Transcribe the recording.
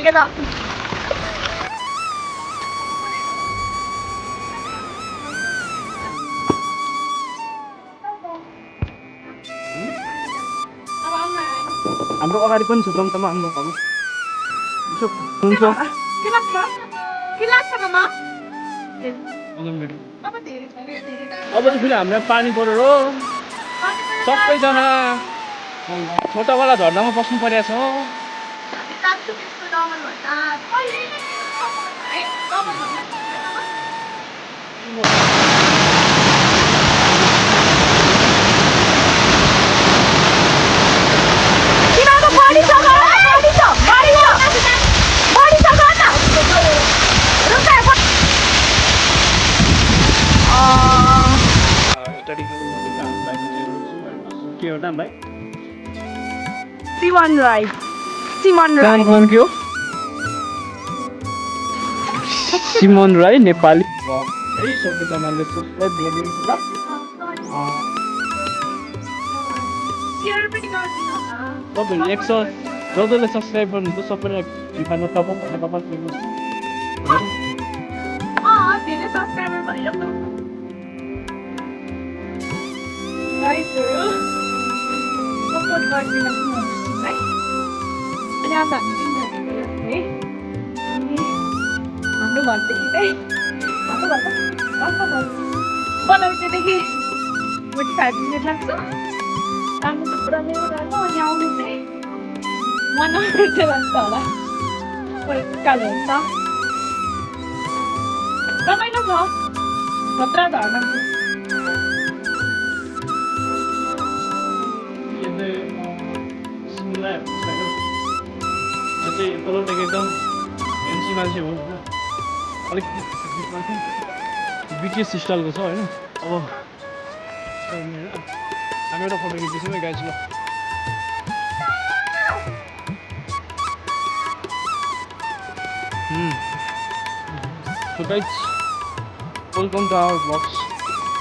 Kira. हाम्रो अगाडि पनि छ तम हाम्रो घरमा हुन्छ Kila ka? Kila ka mama? अब चाहिँ फेरि हाम्रो पानी परेर हो सबैजना छोटावाला झर्नामा बस्नु परेको छ के हो नाम भाइ Simon Rai. Simon Rai. नाम के हो सिमन राई नेपाली है सबैजनाले सब्सक्राइब गरिदिनु ल तपाईँहरू 100 जसले सब्सक्राइब गर्नुहुन्छ सबैलाई खाना तपाईँ धेरै सब्सक्राइबर भयो गाइस सपोर्ट गरिदिनु है अनि आज हामी हाम्रो घरदेखि चाहिँ बनाउनेदेखि 45 मिनट लाग्छ राम्रो त पुरा मेरो राम्रो अनि आउनु चाहिँ 1 आवर चाहिँ लाग्छ होला कालो हुन्छ रमाइलो छ खतरा धर्ना एकदम एनसी मान्छे हो अलिक बिटिएस स्टाइलको छ होइन अब हामी एउटा फोटो खिच्दैछौँ है गाइस ल So guys, welcome to our vlogs.